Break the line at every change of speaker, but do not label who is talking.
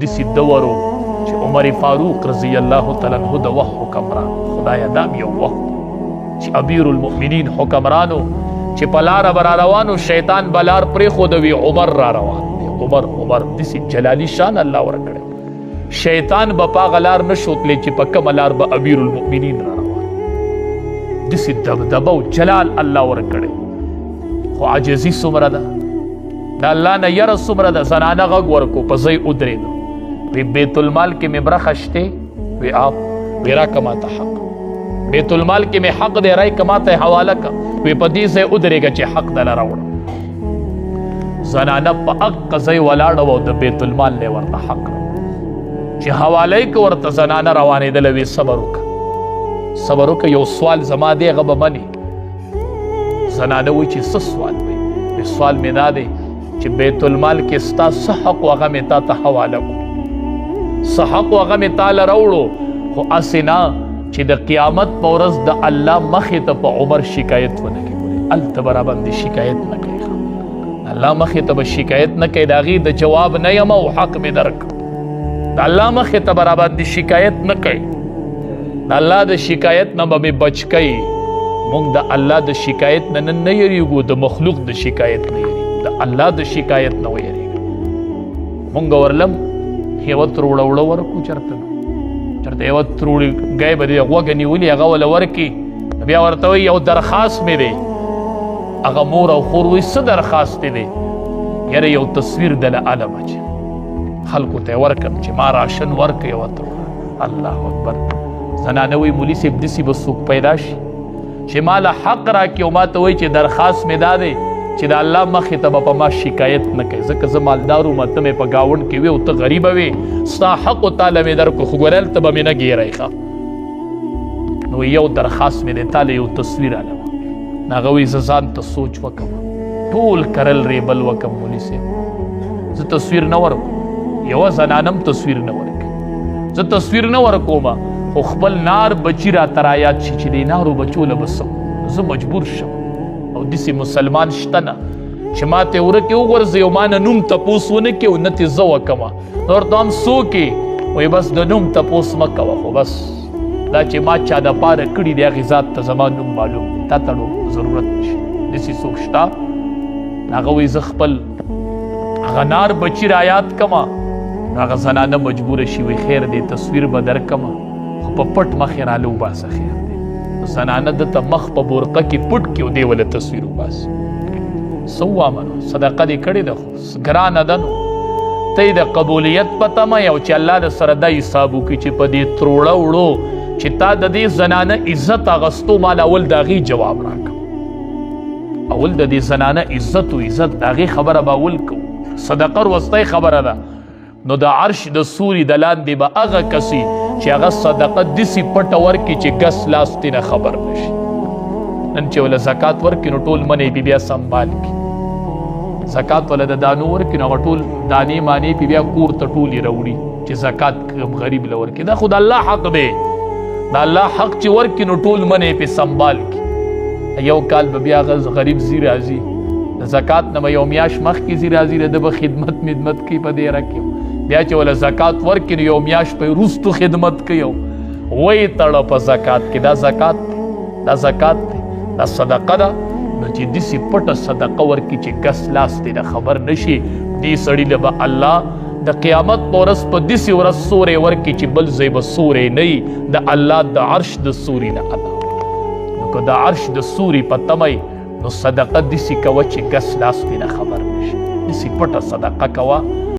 دسی دور و چې عمر فاروق رضی الله تعالی عنہ د وخت حکمران، خدای دا یو وخت چې امیر المؤمنین حکمرانو چې په لاره به را روانو، شیطان به لار پرېښودوي، عمر را روان دی. عمر عمر داسې جلالي شان الله ورکړی، شیطان به په هغه لار نه شو تللی چې په کومه لار به امیر المؤمنین را روان. داسې دبدبه او جلال الله ورکړی، خو عاجزي څومره ده، د الله نه یره څومره ده. زنانه غږ ورکو، په ځای ودرېدو، وی بیت المال کې مې برخه شته، وی آپ، وی راکه ماته حق، بیت المال کې مې حق دی، رای که ماته حواله که. وی په دې ځای ودرېږه چې حق دله راوړم. زنانه په حق ځای ولاړه وه او د بیت المال نه ورته حق راوړ چې حواله یې که ورته. زنانه روانېدله، وی صبر وکړه، صبر وکړه، یو سوال زما دی، هغه به منې. زنانه وایي چې څه سوال وي؟ سوال مې دا دی چې بیت المال کې ستا څه حق و، هغه مې تا ته حواله کړو، څه حق و هغه مې تا له راوړو، خو هسې نه چې د قیامت په ورځ د الله مخې ته په عمر شکایت ونه کوي، هلته به راباندې شکایت نه کوي، الله مخې ته به شکایت نه کوي، د هغې د جواب نه یم او حق مې درکړ، د الله مخې ته به راباندې شکایت نه کوي، د الله د شکایت نه به مې بچ کوي. مونږ د الله د شکایت نه نن نه یریږو، د مخلوق د شکایت نه یریږو، د الله د شکایت نه ویریږو. مونږ ورلم یوه تروړه وړه ورکو، چېرته نو چېرته یوه تروړې ګی به دې غوږه نیولي، هغه وله ورکړي، بیا ورته وایي یو درخواست مې دی. هغه مور او خور وایي څه درخواست دې دی؟ یاره یو تصویر دله الم چې خلکو ته یې ورکړم چې ما راشن ورکړ یوه تروړه. الله اکبر. زنانه وایي مولوي صاحب داسې به څوک پیدا شي چې ما له حق راکړي او ما ته وایي چې درخواست مې دا دی چې د الله مخې ته به په ما شکایت نه کوي، ځکه زه مالدار وم، ته مې په ګاونډ کې وې او ته غریبه وې، ستا حق و تا له مې درکړو، خو ګوره هلته به مې نه ګیری. ښه نو یو درخواست مې دی، تا له یو تصویر الم. هغه وایي زه ځان ته سوچ وکړم، ټول کرل ریبل وکم، مولوي صاحب زه تصویر نه ورکوم، یوه زنانه هم تصویر نه ورکوي، زه تصویر نه ورکوم، خو خپل نار بچي راته رایاد شي چې دې نارو بچو له به څه، زه مجبور شم. او داسې مسلمان شته نه چې ما ته ورکې وغورځوي او ما نه نوم تپوس ونه کړي او نه ترې زه وکړم. نو ورته هم څوک یې؟ وایي بس د نوم تپوس مه کوه، خو بس دا چې ما چا دپاره کړي دي هغې ذات ته زما نوم معلوم دی، تا ته نو ضرورت نشته. داسې څوک شته؟ هغه وایي زه خپل هغه نار بچي رایاد کړم. نو هغه زنانه مجبوره شي، وایي خیر دی تصویر به درکړم، خو په پټ مخ یې راله وباسه، خیر دی. زنانه ده ته مخ په بورقه کې پټ کړي او دی وله تصویر وباسي. څه ووامه نو، صدقه دې کړې ده، خو ګرانه ده، نو ته یې د قبولیت په تمه یې او چې الله د سره دا حساب وکړي چې په دې تروړه وړو چې تا د دې زنانه عزت اغستو، ما له اول د هغې جواب راکړه، اول د دې زنانه عزت او عزت د هغې خبره به اول کوو، صدقه وروستۍ خبره ده. نو د عرش د سوري د لاندې به هغه کسي چې هغه صدقه داسې پټه ورکړي چې ګس لاس ترې نه خبر نه شي. نن چې وله زکات ورکړي نو ټول منی پې بیا سنبال کړي، زکات وله د دانو ورکړي نو هغه ټول دانې مانې پې بیا کور ته ټولې راوړي چې زکات کوم غریب له ورکړي. دا خو د الله حق دی، د الله حق چې ورکړي نو ټول منی پې سنبال کړي. یو کال به بیا هغه غریب زی راځي، د زکات نه به یو میاشت مخکې ځي راځي، د ده به خدمت مدمت کوي په دې رکې، بیا چې وله زکات ورکړي نو یو میاشت به یې وروستو خدمت کوي او ویې تړه په زکات کې. دا زکات دی، دا زکات دی، دا صدقه ده. نو چې داسې پټه صدقه ورکړي چې ګس لاس دې نه خبر نه شي، دې سړي له به الله د قیامت په ورځ په داسې ورځ سوری ورکړي چې بل ځای به سوری نه وي، د الله د عرش د سوري نه علاوه. نو که د عرش د سوري په تمه نو صدقه داسې کوه چې ګس لاس پې نه خبر نه شي، داسې پټه صدقه کوه.